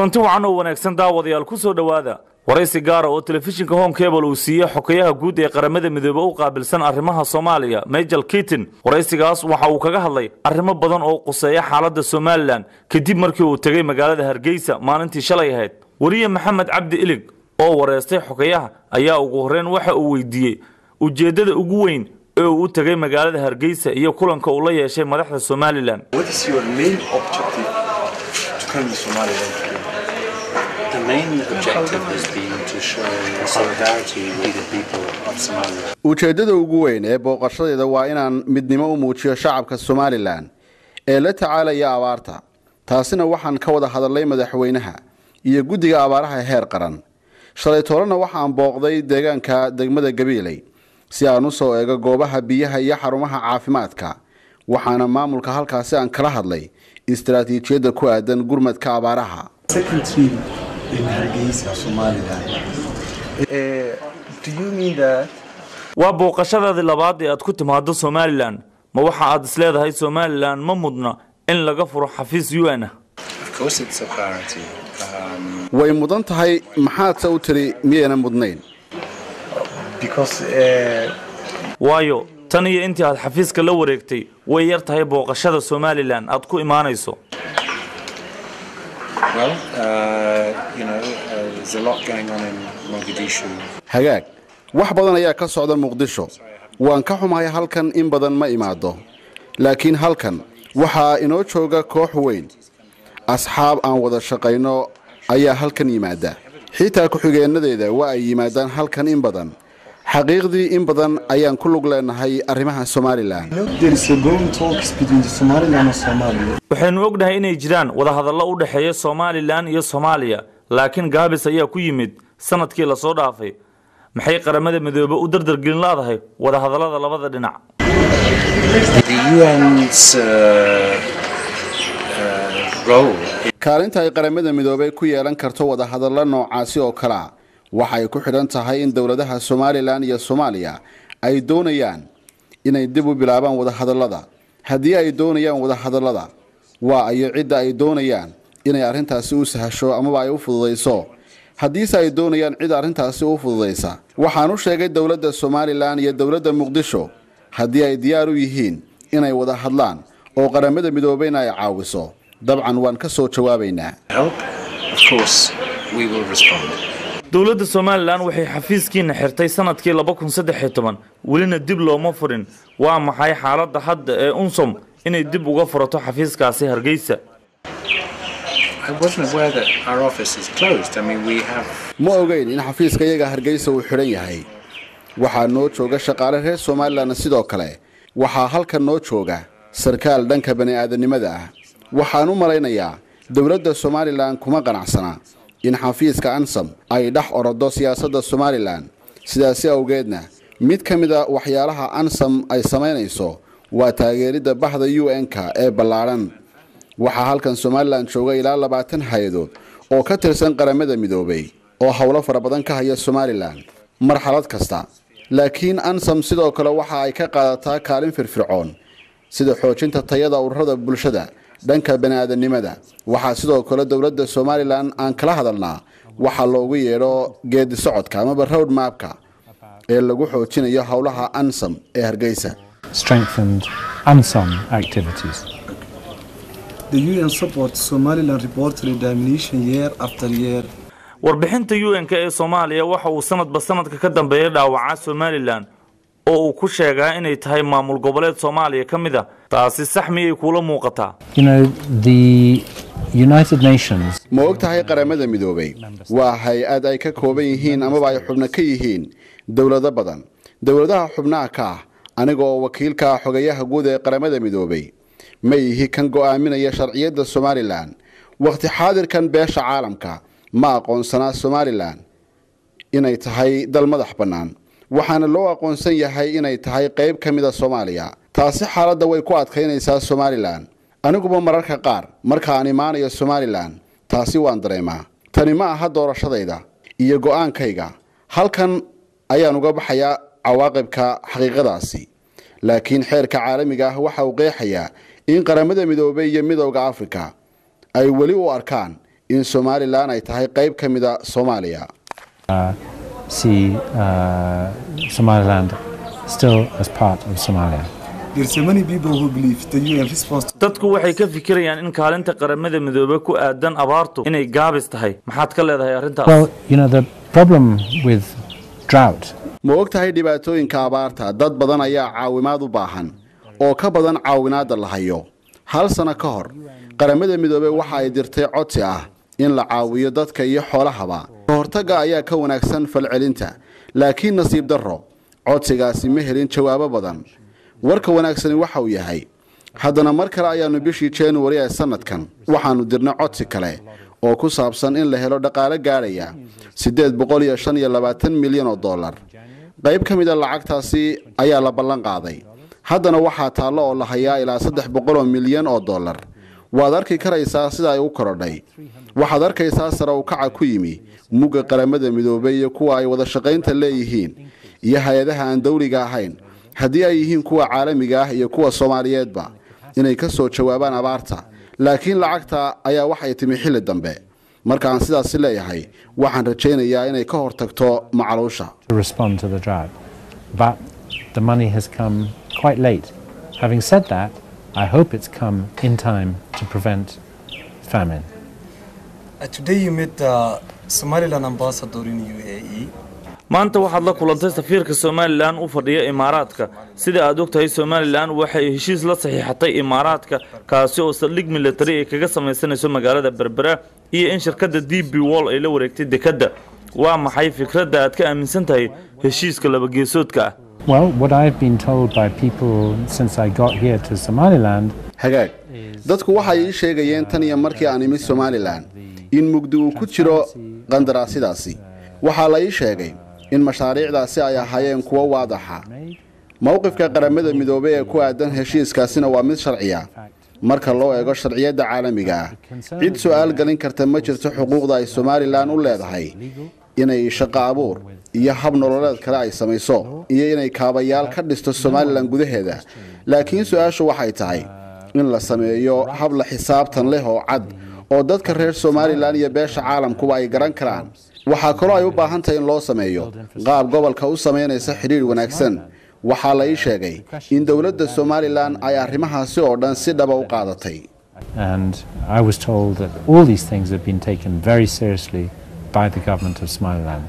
Kulanti wacan oo wanaagsan, daawadayaal. Ku soo dhowaada waraysi gaara oo telefishinka Horn Cable uu siiyey xoghayaha guud ee Qaramada Midoobe u qaabilsan arrimaha Soomaaliya, Michael Keating. Waraysigaas waxa uu kaga hadlay arrimo badan oo quseeya xaaladda Somaliland kadib markii uu tegey magaalada Hargeysa maalintii shalay ahayd. Weriye Maxamed Cabdi Ilig oo wareystay xoghayaha ayaa ugu horreyn waxa uu weydiiyey ujeeddada ugu weyn ee uu u tegay magaalada Hargeysa iyo kulanka uu la yeeshay madaxda Somaliland. What is your main objective to come to Somaliland today? The main objective has been to show solidarity with the people of Somalia. Ujeeddada ugu weyn ee booqashadeeda waa inaan midnimo u muujiyo shacabka Somaliland ee la tacaalaya abaarta. Taasina waxaan ka wada hadalnay madaxweynaha iyo guddiga abaaraha heer qaran. Shalay toolana waxaan booqday deegaanka degmada Gabiiley si aan usoo eego goobaha biyaha iyo xarumaha caafimaadka, waxaana maamulka halkaasi aan kala hadlay istaraatiijiyadda ku aadan gurmadka abaaraha. Second trip in Hargeisa, Somaliland. Do you mean that Waa booqashadaadii labaad ee aad ku timaado Somaliland. Ma waxa aad isleedahay Somaliland ma mudna in laga furo xafiis UN ah? Of course, it's a priority. Way mudan tahay. Maxaadse u tiri miyayna mudnayn? Because Waayo tan iyo intii aad xafiiska la wareegtay way yar tahay booqashada Somaliland aad ku imaanayso. Well, there's a lot going on in Mogadishu. Hagaag, wax badan ayaa ka socda Muqdisho. Waan ka xumahay, halkan in badan ma imaado, laakiin halkan waxaa inoo jooga koox weyn. Asxaab aan wada shaqayno ayaa halkan yimaada, xitaa ku-xigeenadeeda waa ay yimaadaan halkan in badan. Xaqiiqdii in badan ayaan ku lug leenahay arrimaha Somaliland. There is a going talks between the Somaliland and Somalia. Waxaynu ognahay inay jiraan wadahadallo u dhexeeya Somaliland iyo Soomaaliya, laakiin gaabis ayaa ku yimid sanadkii lasoo dhaafay. Maxay Qaramada Midoobe u dardargelin laadahay wadahadallada labada dhinac? The UN's role Kaalinta ay Qaramada Midoobay ku yeelan karto wadahadallo noocaasi oo kale ah waxay ku xidhan tahay in dowladaha Somaliland iyo Soomaaliya ay doonayaan inay dib u bilaabaan wadahadallada. Haddii ay doonayaan wadahadallada, waa ayo cidda ay doonayaan inay arrintaasi u sahasho amaba ay u fududayso? Haddiise ay doonayaan cid arrintaasi u fududaysa, waxaan u sheegay dowladda Somaliland iyo dowladda Muqdisho, haddii ay diyaar u yihiin inay wada hadlaan oo Qaramada Midoobeyna ay caawiso, dabcan waan ka soo jawaabaynaa. Help, of course, we will respond. Dowladda Somaliland waxay xafiiskiina xirtay sanadkii 2013, welina dib looma furin. Waa maxay xaaladda hadda ee UNSOM inay dib uga furato xafiiskaasi Hargeysa? I wasn't aware that our office is closed. I mean, we have Ma ogeyn in xafiiska iyaga Hargeysa uu xidhan yahay. Waxaa noo jooga shaqaale reer Somaliland. Sidoo kale waxaa halkan noo jooga sarkaal dhanka bani-aadanimada ah. Waxaan u malaynayaa dowladda Somaliland kuma qanacsana in xafiiska UNSOM ay dhex orodo siyaasadda Somaliland. Sidaasi awgeedna mid ka mid a waxyaalaha UNSOM ay samaynayso waa taageeridda bahda UN-ka ee ballaadhan. Waxaa halkan Somaliland jooga ilaa 20 hay-adood oo ka tirsan Qaramada Midoobay oo howlo fara badan ka haya Somaliland marxalad kasta. Laakiin UNSOM sidoo kale waxa ay ka qaadataa kaalin firfircoon, sida xoojinta tayada ururada bulshada dhanka bani-aadanimada. Waxaa sidoo kale dowladda Somaliland aan kala hadalnaa waxaa loogu yeedho geedi socodka amaba road mapka ee lagu xoojinayo howlaha UNSOM ee Hargeysa. Strengthened UNSOM activities. The UN supports Somaliland reportedly diminution year after year. Warbixinta UN-ka ee Soomaaliya waxa uu sanadba sanadka ka dambeeya dhaawacaa Somaliland oo uu ku sheegaa inay tahay maamul goboleed Soomaaliya ka mid ah. Taasi sax miyay kuula muuqataa? The United Nations Ma og tahay Qaramada Midoobay waa hay-ad ay ka kooban yihiin amaba ay xubno ka yihiin dowlado badan? Dowladaha xubnaha ka ah, aniga oo wakiilka ah xoghayaha guud ee Qaramada Midoobay, ma ihi kan go'aaminaya sharciyadda Somaliland. Wakhti xaadirkan beesha caalamka ma aqoonsanaa Somaliland inay tahay dal madax bannaan, waxaana loo aqoonsan yahay inay tahay qayb ka mid ah Soomaaliya. Taasi xaaladda way ku adkaynaysaa Somaliland. Aniguba mararka qaar marka aan imaanayo Somaliland taasi waan dareemaa. Tani ma aha doorashadayda iyo go'aankayga. Halkan ayaan uga baxayaa cawaaqibka xaqiiqadaasi. Laakiin xeerka caalamiga ah waxa uu qeexayaa in Qaramada Midoobay iyo Midowda Afrika ay weli u arkaan in Somalilan ay tahay qayb ka mida Soomaaliya. See Somaliland still as part of Somalia. There's so many people who believe the UN response to Dadku waxay ka fikirayaan in kaalinta Qaramada Midoobey ku aadan abaartu inay gaabis tahay. Maxaad ka leedahay arrintaas? Well, the problem with drought Ma og tahay dhibaatooyinka abaarta, dad badan ayaa caawimaad u baahan oo ka badan caawinaadda la hayo. Hal sano ka hor, Qaramada Midoobey waxa ay dirtay codsi ah in la caawiyo dadka iyo xoolahaba. Ka hortagga ayaa ka wanaagsan falcelinta, laakiin nasiib darro, codsigaasi ma helin jawaabo badan. Warka wanaagsani waxa uu yahay, haddana mar kale ayaanu bishii January ee sanadkan waxaanu dirnay codsi kale oo ku saabsan in la helo dhaqaale gaadhaya $825 milyan. Qayb ka mid a lacagtaasi ayaa la ballan qaaday. Haddana waxaa taallo oo la hayaa ilaa $300 milyan. Waad arki karaysaa sida ay u korodhay. Waxaad arkaysaa sare u kaca ku yimi mugga Qaramada Midoobey iyo kuwa ay wada shaqaynta leeyihiin iyo hay-adaha aan dowliga ahayn, haddii ay yihiin kuwa caalamiga ah iyo kuwa Soomaaliyeedba, inay ka soo jawaabaan abaarta. Laakiin lacagta ayaa waxay timi xilli dambe. Markaan sidaasi leeyahay, waxaan rajaynayaa inay ka hortagto macaluusha. to respond to the drought. But the money has come quite late. Having said that, I hope it's come in time to prevent famine. Today you met the Somaliland ambassador in UAE. Maanta waxaad la kulantay safiirka Somalilan u fadhiya Imaaraadka. Sida aad og tahay, Somalilan waxay heshiis la saxiixatay Imaaraadka, kaasi oo saldhig militari ay kaga samaysanayso magaalada Berbera, iyo in shirkadda DP World ay la wareegtay dekedda. Waa maxay fikradda aad ka aaminsan tahay heshiiska labageesoodka ah? Well, what I've been told by people since I got here to Somaliland Hagaag, dadku waxay ii sheegayeen tan iyo markii aan imid Somalilan in mugdi uu ku jiro qandaraasyadaasi. Waxaa la ii sheegay in mashaariicdaasi ay ahaayeen kuwo waadaxa. Mowqifka Qaramada Midoobey ee ku aadan heshiiskaasina waa mid sharciya marka loo eego sharciyadda caalamiga ah. Cid su-aal gelin karta ma jirto xuquuqda ay Somalilan u leedahay inay shaqo abuur iyo hab nololeed kale ay samayso iyo inay kaabayaal ka dhisto Somalilan gudaheeda. Laakiin su-aashu waxay tahay in la sameeyo hab la xisaabtan leh oo cad oo dadka reer Somalilan iyo beesha caalamkuba ay garan karaan. Waxaa kaloo ay u baahan tahay in loo sameeyo qaab gobolka u samaynaysa xidhiidh wanaagsan. Waxaa la ii sheegay in dowladda Somalilan ay arrimahaasi oo dhan si dhaba u qaadatay. And I was told that all these things have been taken very seriously by the government of Somaliland.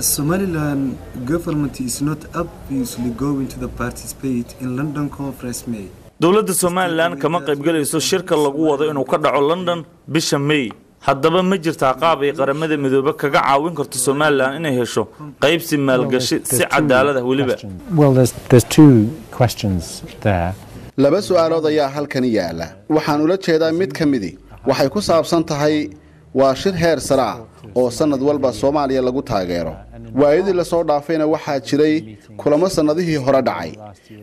Somaliland government is not obviously going to the participate in London conference May. Dowladda Somalilan kama qaybgelayso shirka lagu wado inuu ka dhaco London bisha May. Haddaba ma jirtaa qaab ay Qaramada Midoobe kaga caawin karto Somalilan inay hesho qaybsi maalgashi si cadaalad ah weliba? Well, there's two questions there. Laba su-aalood ayaa halkani yaala. Waxaan ula jeedaa, mid ka midi waxay ku saabsan tahay waa shir heer sare ah oo sannad walba Soomaaliya lagu taageero. Waayadii lasoo dhaafayna waxaa jiray kulamo sannadihii hore dhacay.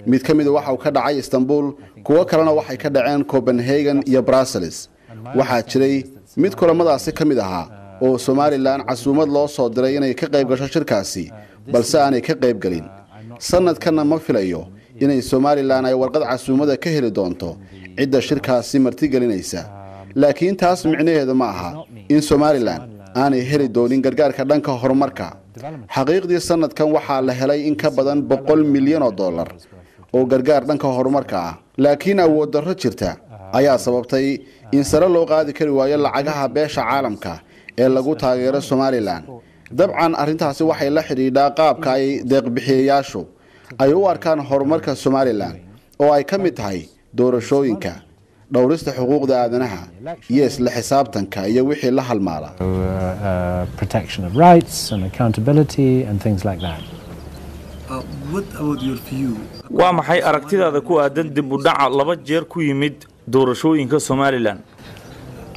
Mid ka mida waxa uu ka dhacay Istanbul, kuwo kalena waxay ka dhaceen Copenhagen iyo Brussels. Waxaa jiray mid kulamadaasi ka mid ahaa oo Somalilan casuumad loo soo diray inay ka qayb gasho shirkaasi, balse aanay ka qayb gelin. Sanadkanna ma filayo inay Somalilan ay warqad casuumada ka heli doonto cidda shirkaasi martigelinaysa. Laakiin taas micnaheedu ma aha in Somalilan aanay heli doonin gargaarka dhanka horumarka. Xaqiiqdii, sanadkan waxaa la helay in ka badan $100 milyan oo gargaar dhanka horumarka ah, laakiin awood darro jirta ayaa sababtay in sare loo qaadi kari waayo lacagaha beesha caalamka ee lagu taageero Somalilan. Dabcan, arrintaasi waxay la xidhiidhaa qaabka ay deeqbixiyayaashu ay u arkaan horumarka Somalilan, oo ay ka mid tahay doorashooyinka, dhowrista xuquuqda aadanaha iyo isla xisaabtanka iyo wixii la halmaala. Protection of rights and accountability and things like that. What about your view? Waa maxay aragtidaada ku aadan dib u dhaca laba jeer ku yimid doorashooyinka Somalilan?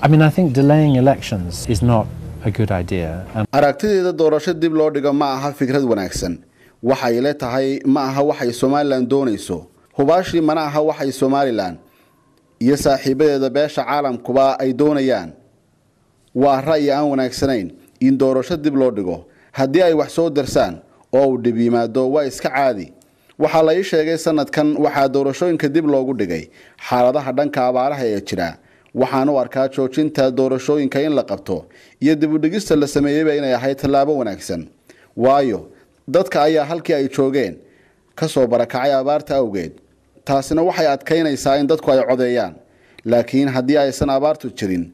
I mean, I think delaying elections is not a good idea. And Aragtideeda, doorasho dib loo dhigo ma aha fikrad wanaagsan. Waxay le tahay ma aha waxay Somalilan doonayso hubaashii, mana aha waxay Somalilan iyo saaxiibadeeda beesha caalamkuba ay doonayaan. Waa ra'yi aan wanaagsanayn in doorasho dib loo dhigo. Haddii ay wax soo darsaan oo uu dhib yimaado, waa iska caadi. Waxaa la ii sheegay sanadkan waxaa doorashooyinka dib loogu dhigay xaaladaha dhanka abaaraha ee jira. Waxaan u arkaa joojinta doorashooyinka in la qabto iyo dib u dhigista la sameeyeyba inay ahayd tallaabo wanaagsan, waayo dadka ayaa halkii ay joogeen ka soo barakacay abaarta awgeed. Taasina waxay adkaynaysaa in dadku ay codeeyaan, laakiin haddii aysan abaartu jirin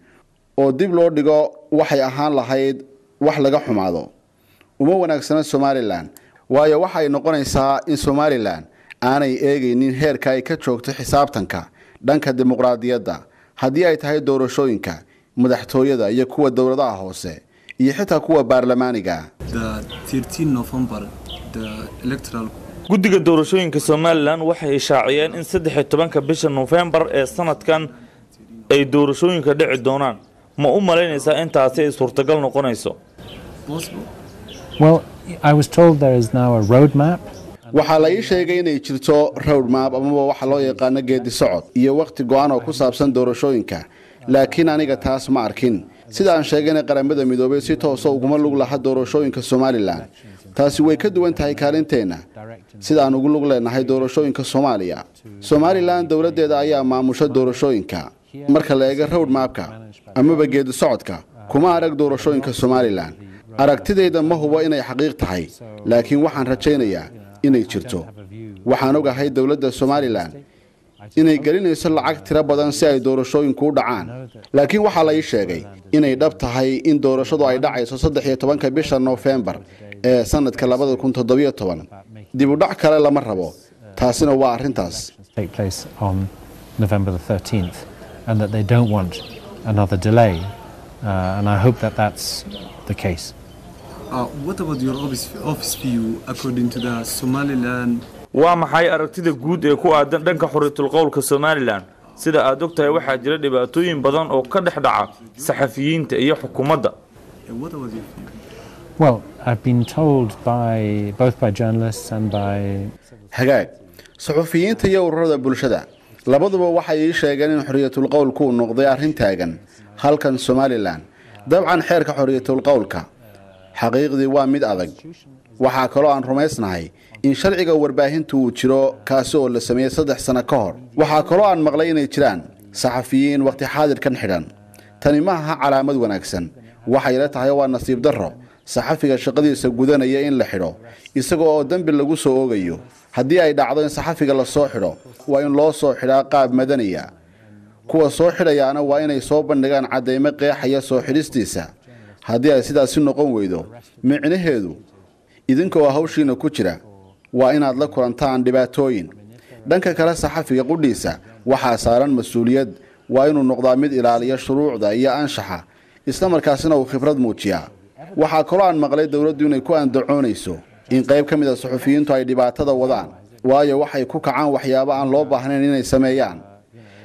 oo dib loo dhigo, waxay ahaan lahayd wax laga xumaado. Uma wanaagsana Somaliland, waayo waxay noqonaysaa in Somaliland aanay eegaynin heerka ay ka joogto xisaabtanka dhanka dimuqraadiyadda, haddii ay tahay doorashooyinka madaxtooyada iyo kuwa dowladaha hoose iyo xitaa kuwa baarlamaaniga. The 13 November, the electoral Guddiga doorashooyinka Somaliland waxay ishaaciyeen in 13-ka bisha Nofembar ee sanadkan ay doorashooyinka dhici doonaan. Ma u malaynaysaa in taasi ay suurtagal noqonayso? Possible? Well, I was told there is now a roadmap. Waxaa la ii sheegay inay jirto roadmap amaba waxa loo yaqaano geedi socod iyo wakhti go'an oo ku saabsan doorashooyinka, laakiin aniga taas ma arkin. Sida aan sheegayna, Qaramada Midoobay si toosa uguma lug laha doorashooyinka Somaliland. Taasi way ka duwan tahay kaalinteenna sida aan ugu lug leenahay doorashooyinka Soomaaliya. Somaliland dowladdeeda ayaa maamusha doorashooyinka. Marka la eego roadmapka amaba geedi socodka, kuma arag doorashooyinka Somaliland. Aragtidayda ma hubo inay xaqiiq tahay, laakiin waxaan rajaynayaa inay jirto. Waxaan ogahay dowladda Somaliland inay gelinayso lacag tiro badan si ay doorashooyinku u dhacaan, laakiin waxaa la ii sheegay inay dhab tahay in doorashadu ay dhacayso 13-ka bisha Noofembar ee sanadka 2017. Dib u dhac kale lama rabo, taasina waa arrintaas. Take place on November the 13th, and that they don't want another delay. And I hope that that's the case. What about your office view according to the Somaliland? Waa maxay aragtida guud ee ku aadan dhanka xorriyatul qowlka Somaliland? Sida aad og tahay, waxaa jira dhibaatooyin badan oo ka dhex dhaca saxafiyiinta iyo xukuumadda. What about your view? Well, I've been told by both by journalists and by Hagaag, suxufiyiinta iyo ururada bulshada labaduba waxay ii sheegeen in xorriyatul qowlku uu noqday arrin taagan halkan Somaliland. Dabcan, xeerka xorriyatul qowlka xaqiiqdii waa mid adag. Waxaa kaloo aan rumaysnahay in sharciga warbaahintu uu jiro, kaasi oo la sameeyey 3 sano ka hor. Waxaa kaloo aan maqlay inay jiraan saxafiyiin waqti xaadirkan xidhan. Tani ma aha calaamad wanaagsan. Waxay la tahay waa nasiib darro saxafiga shaqadiisa gudanaya in la xidho isaga oo dembi lagu soo oogayo. Haddii ay dhacdo in saxafiga la soo xidho, waa in loo soo xidhaa qaab madaniya. Kuwa soo xidhayaana waa inay soo bandhigaan caddaymo qeexaya soo xidhistiisa. Haddii ay sidaasi noqon weydo, micnaheedu idinka oo hawshiina ku jira waa inaad la kulantaan dhibaatooyin. Dhanka kale, saxafiga qudhiisa waxaa saaran mas-uuliyad. Waa inuu noqdaa mid ilaaliya shuruucda iyo anshaxa, isla markaasina uu khibrad muujiyaa. Waxaa kaloo aan maqlay dowladdu inay ku andacoonayso in qayb ka mid ah suxufiyiintu ay dhibaatada wadaan, waayo waxay ku kacaan waxyaabo aan loo baahnayn inay sameeyaan.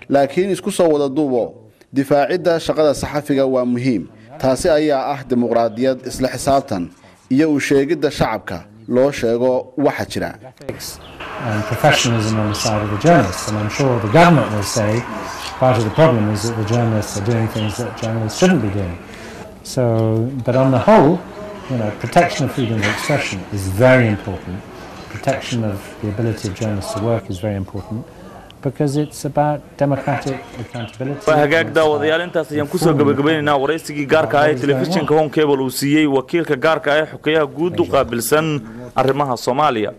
Laakiin isku soo wada duubo, difaacidda shaqada saxafiga waa muhiim. Taasi ayaa ah dimuqraadiyad, isla xisaabtan iyo u sheegidda shacabka loo sheego waxa jira. Ethics and professionalism on the side of the journalists. And I'm sure the government will say part of the problem is that the journalists are doing things that journalists shouldn't be doing. So, but on the whole, protection of freedom of expression is very important. Protection of the ability of journalists to work is very important because it's about democratic accountability. Waa hagaag, daawadayaal, intaas ayaan kusoo gabagabeynaynaa waraysigii gaarka ah ee telefishinka Horn Cable uu siiyey wakiilka gaarka ah ee xoghayaha guud u qaabilsan arrimaha Soomaaliya.